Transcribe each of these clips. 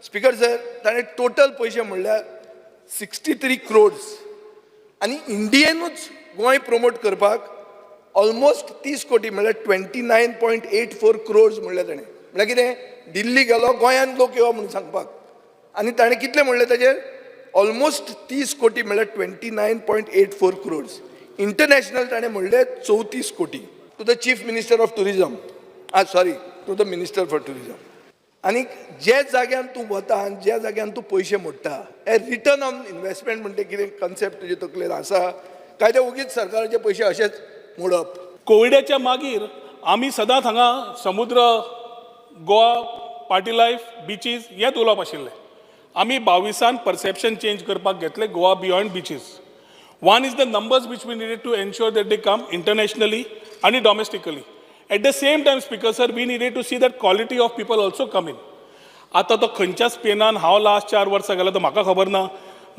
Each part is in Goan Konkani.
स्पीकर सर, ताणें टोटल पयशे म्हणल्यार 63 क्रोड्स आनी इंडियेनूच गोंय प्रमोट करपाक ऑलमोस्ट 30 कोटी, म्हणल्यार 29.84 crores म्हणलें ताणें. म्हणल्यार कितें, दिल्ली गेलो गोंयांत लोक येवप म्हणून सांगपाक आनी ताणें कितलें म्हणलें ताजेर? ऑलमोस्ट 30 कोटी, म्हणल्यार 29.84 crores. International ताणें म्हणलें 34 कोटी. To the Chief Minister of Tourism, ah, sorry, to the Minister for Tourism, आनी जे जाग्यान तूं वता आनी ज्या जाग्यान तूं पयशे मोडटा, हे रिटर्न ऑन इन्वेस्टमेंट म्हणटे कितें कन्सेप्ट तुजे तकलेन आसा काय ते ओगीच सरकाराचे पयशे अशेच मोडप? कोविडाच्या मागीर आमी सदांच हांगा समुद्र, गोवा, पार्टी लायफ, बिचीस हेच उलोवप आशिल्लें. आमी 22न परसेप्शन चेंज करपाक घेतलें, Goa beyond beaches. One is the numbers which we needed to ensure that they come internationally आनी domestically. At the same time, Speaker sir, we needed to see that quality of people also come in. आतां तो खंयच्या स्पेनान हांव लास्ट 4 वर्सां गेलो तो म्हाका खबर ना.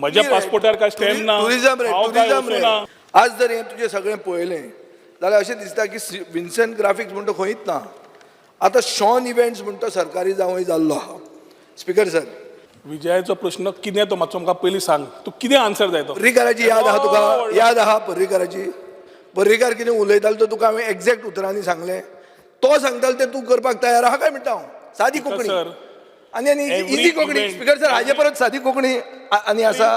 म्हज्या पासपोर्टार काय स्टॅम्प ना. टुरिझम रे. हांव काय टुरिझम रे. वचूं ना. आज जर हें तुजें सगळें पळयलें जाल्यार अशें दिसता की विन्संट ग्राफिक्स म्हणटा खंयच ना. आतां शॉन इव्हेंट्स म्हणटा सरकारी जावंय जाल्लो आहा, स्पीकर सर. विजयाचो प्रश्न कितें तो मातसो म्हाका पयलीं सांग. तूं कितें आन्सर जाय तो? पर्रीकाराची याद आहा तुका? याद आहा पर्रीकाराची? पर्रीकार कितें उलयतालो तो तुका हांवें एग्जॅक्ट उतरांनी सांगलें. तो सांगतालो तें तूं करपाक तयार आहा काय म्हणटा हांव. सादी कोंकणी सर, आनी आनी every easy Konkani. Speaker sir, हाजे परत सादी कोंकणी आनी आसा.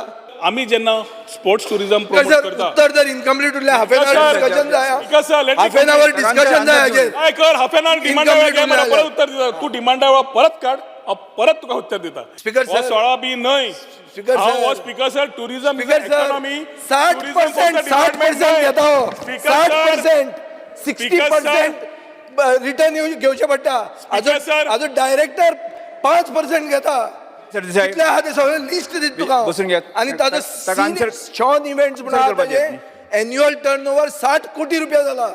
आमी जेन्ना sports tourism speaker promote sir, करता उत्तर जर इनकम्प्लीट उरलें, हाफ एन our discussion जाय. Speaker sir, let me half an our complete. Discussion जाय हाजेर. काय कर, हाफ एन our डिमांडा वेळार घे Incomplete मरे, परत उत्तर दिता. तूं डिमांडा वेळार परत काड, हांव परत तुका उत्तर दिता. Speaker हो sir. सोळा बी न्हय. Speaker हांव sir. हो, speaker sir, tourism speaker sir, economy. 60%, 60% घेता हो. 60%, 60% रिटर्न घेवचें पडटा. Speaker sir. अजून डायरेक्टर 5% घेता. सरदेसाय. कितले आहा ते सगळें लिस्ट दिता तुका हांव. बसून घेयात. आनी ताजो ताका शॉन इव्हेंट्स म्हणून आहा, करपाचें. ताजें एन्युअल टर्न ओवर 60 कोटी रुपया जाला.